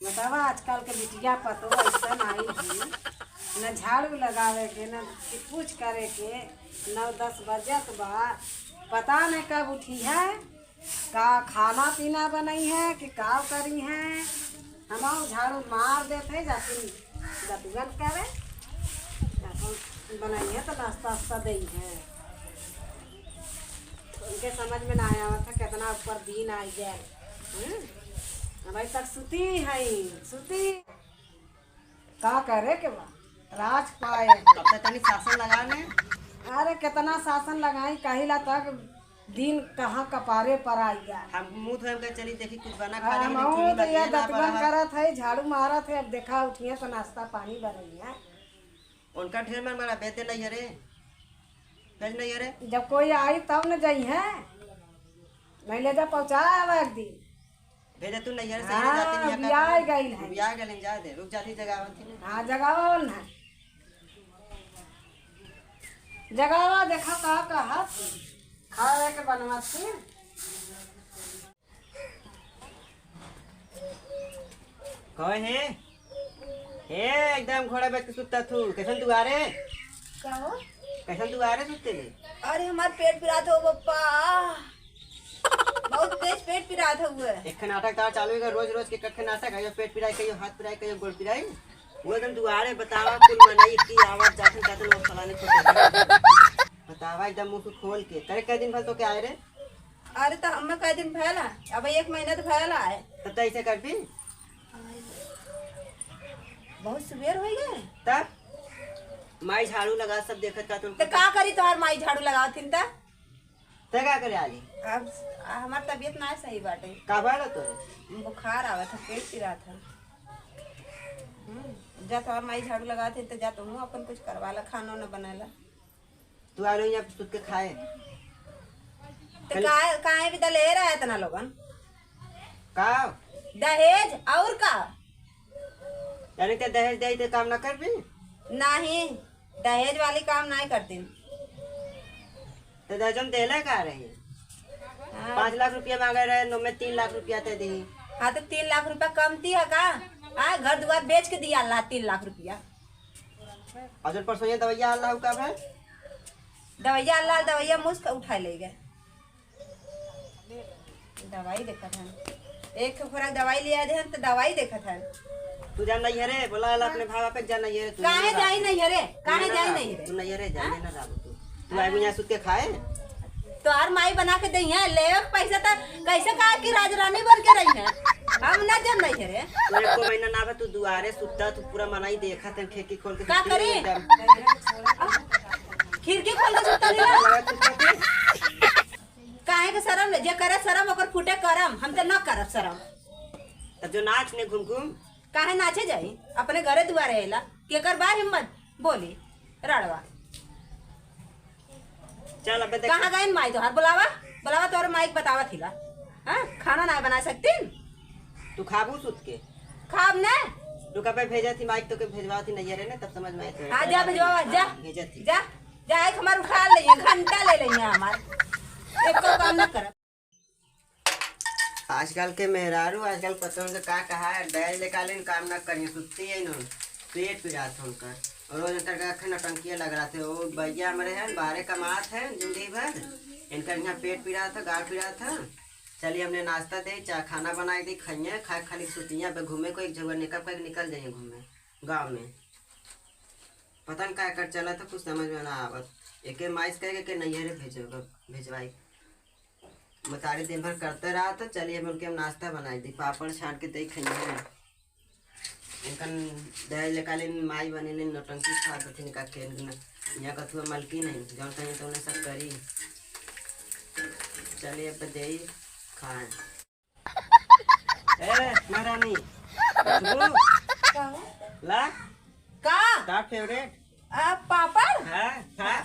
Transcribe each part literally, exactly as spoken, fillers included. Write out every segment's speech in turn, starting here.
बतावा, आजकल के बिटिया पतोह ऐसन आई है, न झाड़ू लगावे के, न कुछ करे के। नौ दस बजत बा, पता नहीं कब उठी है, का खाना पीना बनई है कि का करी है। हम झाड़ू मार देत है, जाके दतुअन करे, अपन बनई है तो नाश्ता वास्ता दई है। उनके समझ में ना आवत है, कितना ऊपर दिन आ गया। हम्म? अबे तक सुती है, सुती। का करे के बा? राज पाए। तब तक तनी शासन लगा ले। अरे, कितना शासन लगाई, कहिला तक दिन कहाँ कपारे पर आई गया। हम मुँह धोए के चली, देखी कुछ बना खा ली, हमहू चूल्ही तो लगी यह है, ना दतुअन बना। करत है, झाड़ू मारत है, अब देखा उठिए तो नाश्ता पानी बनई है। उनका ढेर मन बना, बेच दे नैहरे, भेज नैहरे। जब कोई आई तब न जइहे, नहीं ले जा, पहुँचा आवा एक दिन। भेजा तू नैहरे से, हाँ, जाते नहीं बियाह गइल है। बियाह गइल है, जा दे, रुक जाती जगावत थी ना। हाँ, जगावा ना। जगावा, देखा का कहत, खावे के बनवा थी। कहे हे? हे, एकदम घोड़ा बैठ के सुत्ता थू। कैसन दुआरे? का हो? कैसन दुआरे सुत्ते ले? अरे, हमार पेट पिरात हो, पप्पा। बहुत तेज पेट पिरात हुए। एक नाटक तार चालू है, रोज रोज के कखे नाटक, कहियो पेट पिराई, कहियो हाथ पिराई, कहियो गोड़ पिराई। वो एकदम दुआरे बतावा, कुल मनई की आवाज जातन जातन वो फलाने को बतावा एकदम मुंह खोल के। करे कै दिन भर तो क्या आए रे? अरे, तो हमें कै दिन भयल है, अब एक महीना तो भयल है। तो तैसे कर भी? बहुत सुबेर हो गए। तब माई झाड़ू लगा, सब देखत का तुम तो का करी, तोहार माई झाड़ू लगावत हिन त? ते का करे आली? अब हमार तबीयत ना सही बाटे। का बाड़ा तो? बुखार आवत है, पेट पिरात है। हम्म, जा तोहार माई झाड़ू लगावत है तो जा तुम अपन कुछ करवा ला, खाना ना बनाला। तू आ रही अब सुत के खाए। तो काहे, काहे भी दले रहा इतना लोगन? का? दहेज और का? यानी ते दहेज दे ते काम ना कर भी? नहीं, दहेज वाली काम नहीं करती। तो दर्जन देले का रही? हाँ। पाँच लाख रुपया मांगे रहे, नो में तीन लाख रुपया ते दी। हाँ, तो तीन लाख रुपया कमती है का? हाँ, घर दुआर बेच के दिया ला तीन लाख रुपया। और जब परसों ये दवाइया आला का है? दवाइया आला, दवाइया मुस्क उठा ले गए। दवाई देखत हन। एक ठो खोराक दवाई लिया दे हन, तो दवाई देखत हन। तू जा नैहरे, बोला ला अपने भावा पे, जा नैहरे, तू काहे नैहरे जाई रह। नैहरे? काहे नैहरे जाई रह। नैहरे? तू नैहरे जा, हाँ? नैहरे रह तू। तू आई बुनिया सुत के खाए? तोहार माई बना के दई है, ले पैसा त कैसे कहा कि राजरानी बन के रही है? हम ना जब नैहरे। तो एको महीना ना बा, तू दुआरे सुत्ता, तू पूरा मनई देखत है, खिड़की खोल के का सुत्ती करी? एकदम। खिड़की खोल के सुत्ता नहीं ना? लगा सुत्ता थे। काहे के शरम ले? जे करे शरम, ओकर फूटे करम। हम तो न करब शरम। तब जो नाच ने घूम घूम। काहे नाचे जाई? अपने घरे दुआरे अइला। केकर बा हिम्मत? बोली, रड़वा। चल, अबे देख। कहाँ गइन माई तोहार? बुलावा, बुलावा, तोहरे माई के बतावा थिला। हाँ, खाना ना बना सकतीन? तू खाबू सुत के? खाब ने। रुका, पे भेजा थी माई, तो के भेजवा थी नैहरे ने, तब समझ में आए तो। हाँ, जा भेजवा, जा। हाँ, भेजा थी। जा, जा, एक हमार उठा ले, घंटा ले ले हमार। एको काम ना करब। आजकल के मेहरारू, आजकल पतोहन से का कहा है, दहेज लेका लेन काम ना करिए, सुत्ती है इन्हों, पेट पिरात है उनकर। और रोज इनकर का अखन नौटंकिया लग रहा थे। वो भैया हमारे हैं, बाहरे कमात हैं जिंदगी भर, इनकर यहाँ पेट पिरात है, गाल पिरात है। चलिए हमने नाश्ता दे, चाहे खाना बनाए दे, खाइए, खाए खाली सुतिए। अब घूमे को एक जगह निकल कर निकल जाइए घूमे गाँव में। पता न का कर चला था, कुछ समझ में ना आवत। एके माइस कहे के नैहरे भेजो, भेजवाई। मतारी दिन भर करते रहा, तो चलिए हम उनके हम नाश्ता बनाई दी, पापड़ छान के दे खाइए। इनकन दहेज लेकालीन माई बने ने नौटंकी खात हथिन का खेल न। यहाँ कथुआ मलकी नहीं, जौन कहीं तो उन्हें सब करी। चलिए अब दे खाए। ए, महारानी, खुशबू, का? ला, का? तार फेवरेट। आ, पापड़? हाँ, खा।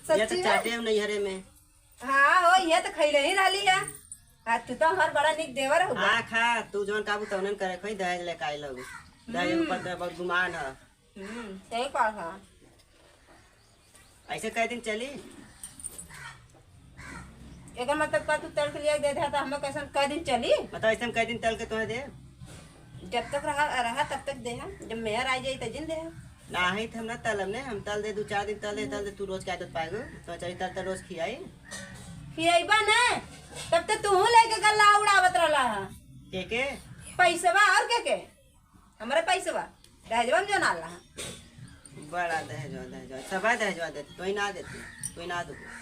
सच्ची ये तो में? चाटे हम नैहरे में। हाँ हो, ये तो खैले ही रहली है। आ, तू तो हमार बड़ा निक देवर हो। हाँ, खा, तू जौन काबू तौनन करे, खोई दहेज लेके आई लोग। दहेज हम्म। ऊपर तो बहुत गुमान है। हम्म, सही कहा। ऐसे कै दिन चली? एकर मतलब का तू तल के लिया दे दे, तो हम लोग कैसन कै दिन चली? मतलब ऐसे हम कै दिन तल के तुम्हें दे? जब तक रहा, रहा तब तक देहा, जब मेहर आ जाई त जिन देहा। नाही त हम ना तलब ने, हम तल दे, दू चार दिन तल दे, तल दे, तू रोज का आदत पाएगो, तो चली तल तल रोज खियाई। खियाइबा ना, तब तो तू लेके गल्ला उड़ावत रहला हा। के के? पैसवा और के के? हमरे पैसवा, दहेजवा में जो ना ला। बड़ा दहेजवा, दहेजवा, सबा दहेजवा देते, तोई ना देते, तोई ना देते।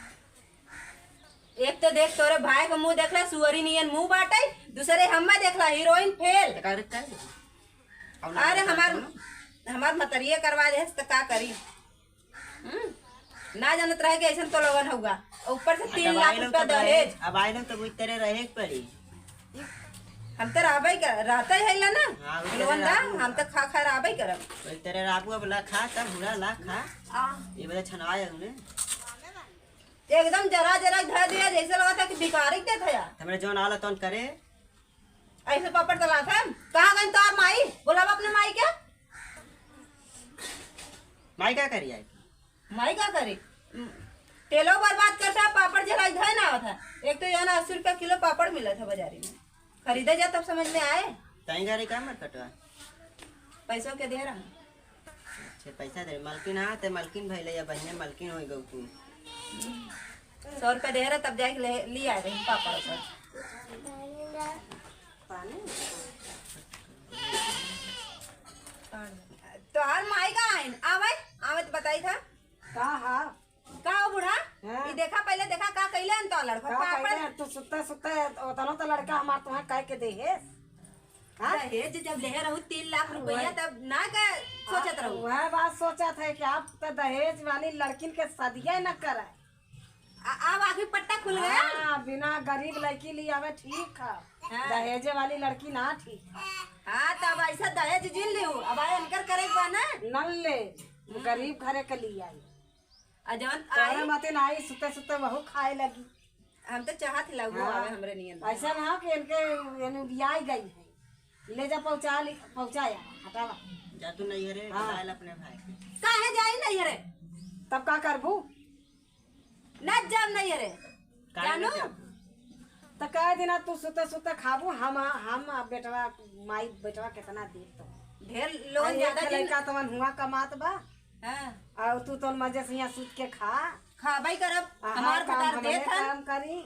एक तो देख तोरे भाई के मुंह देखला, सुअरी नियन मुंह बाटे, दूसरे हम्मा देखला, हीरोइन फेल। त का रे, का रे? अब ना अरे करता हमार, कोनो? हमार मतरिये करवा दे त का करी? हम्म? ना जानत रहे कि ऐसन तो लोगन हुआ, ऊपर से आ, तीन लाख रुपया दहेज। अब आए लोग तो वही तरह रहे के पड़ी। हम तो रहबे कर, रहते है ला ना। हाँ, वही लोगन तरह दा, रहबू। हम तो खा खा रहबे करब। वही तरह रहबू, अब ला खा, तब बुढ़ा ला खा। आ। ये बता छनवाए हमने। एकदम जरा जरा धर दिया, जैसे लगा था कि भिखारी के देत है यार। हमरे जौन आला तौन करे। ऐसे पापड़ तला था। कहाँ गई तोर माई? बोलावा अपने माई के। माई का करी आई? माई का करी? तेलो बर्बाद करता, पापड़ जरा धर ना होता। एक तो यहाँ अस्सी रुपया किलो पापड़ मिला था बाजारी में, खरीदे जा तब समझ में आए। ताई गाड़ी का मत कटवा? पैसों के दे रहा। अच्छा, पैसा दे, मलकिन, हाँ, ते मलकिन भइले या बहिने मलकिन होई गऊ तू। सौ रुपया दे रहा, तब जाके ले, ले आ रही पापड़ ओपड़। तोहार माई का आइन? आवे, आवे तो बताई था। का हा? का हो बूढ़ा? हाँ? ई देखा, पहले देखा का कइले हन तो लड़का। का पापड़। कइले हन? तू सुत्ता सुत्ता ओतनो तो लड़का हमार तुहे कह के दे है। हाँ? दहेज जब लेहे रहू तीन लाख रुपया, वही। तब ना का सोचत रहू? वह बात सोचत है कि आप तो दहेज वाली लड़किन के सदिया न करे। आ, अब आखिर पट्टा खुल गया। हाँ, बिना गरीब लड़की ली आवे ठीक है। हाँ। दहेजे वाली लड़की ना ठीक है। हाँ, तब ऐसा दहेज जिन लिहू, अब आए इनकर करे के बा ना। न ले, हम्म। गरीब घरे के लिए आई। आ जवन तोहरे आई मते ना आई, सुते सुते वहू खाए लगी। हम तो चाहत ही लगू हाँ। आवे हमरे नियन। ऐसा ना हो कि इनके, यानी बियाई गई है, ले जा पहुँचा ली, पहुँचाया, हटावा। जा तू नैहरे हाँ। बताए ला अपने भाई के। काहे जाई नैहरे? तब का करबू? ना जाब नैहरे। काहे जानू? ना जाब? त कह दिना तू सुते सुते खाबू, हम, हम आ बेटवा, माई बेटवा कितना देर तो। ढेर लोग आ, एक ज्यादा दिन लड़का तवन हुआ कमात बा। हाँ। और तू तोन मजे से यहाँ सूत के खा। खाबई करब, आ, हमार हाँ, काम भतार हमरे देत हन। काम करी।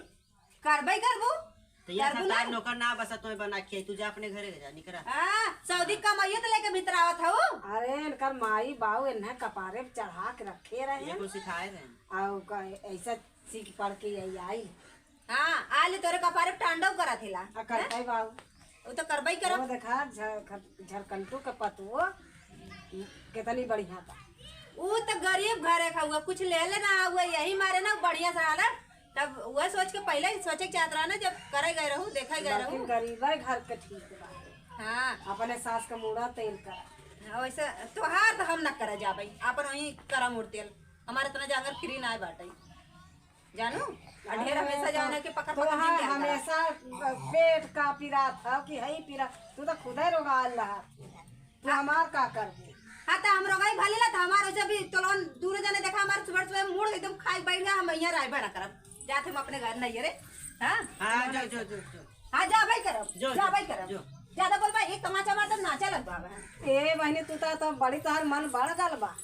करबई करबू। तो यहाँ करबू सरकार ना। नौकर ना बसा, तुम्हें बना के, तू जा अपने घरे जा, निकरा। हाँ, सऊदी कमाइए तो लेके भीतर आवत हऊ। अरे, इनकर माई बाऊ इन्हें कपारे पे चढ़ा के रखे रहे ये हैं। कुछ सिखाए रहे हैं। और क-, ऐसा सीख पढ़ के यही आई। हाँ, आले तोरे कपारे पे तांडव करत हिला। आ, करतई हैं? बाऊ। वो तो करबई करब। वो देखा, झ-, झरकंटू के पतुओ कितनी बढ़िया बा। ऊ तो गरीब घरे का हुआ, कुछ ले ले ना हुआ, यही मारे ना बढ़िया से हालत। तब वह सोच के पहले ही सोचे के चाहत रहा ना, जब करे गए रहू, देखे गए रहू। लेकिन गरीबे घर के ठीक बा। हाँ। अपने सास का मूड़ा तेल कर। हाँ, वैसे तोहार तो हम ना करे जाबई, अपन वही करा मूड़ तेल, हमारे इतना जांगर फ्री ना बाटे। जानू, आ ढेर अरे, हमेशा तो जवन है कि पकड़, पकड़ तोहार जिंदगी हमेशा पेट का पीरा था कि है पीरा, तू तो खुदे रोगाल रहा, तू हमार का करबू? हाँ, तो हम रोगाई भले ला, तो हमार वैसे भी तो लोगन दूर जने देखा, हमार सुबह सुबह मूड एकदम खाई बैठ गया, हम यहाँ राय बड़ा करब, जाते हम अपने घर नहीं रे। हाँ? हाँ, जो, जो, जो, जो। हाँ, जा भाई करब, जो, जा जो, भाई करब। जो। ज्यादा बोलबा, एक तमाचा मार तब नाचा लगबा। ए बहनी, तू तो, तो बड़ी तोहार मन बढ़ गल बा।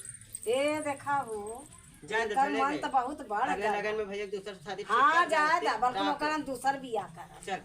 ए देखा हो, जाए दे, एकर चले मन गए। तो बहुत बढ़ अगले गल लगन बा। में भैया दूसर शादी ठीक हाँ, कर जाए देते। दा, बल्कि रात ओकरन दूसर बियाह कर। चल।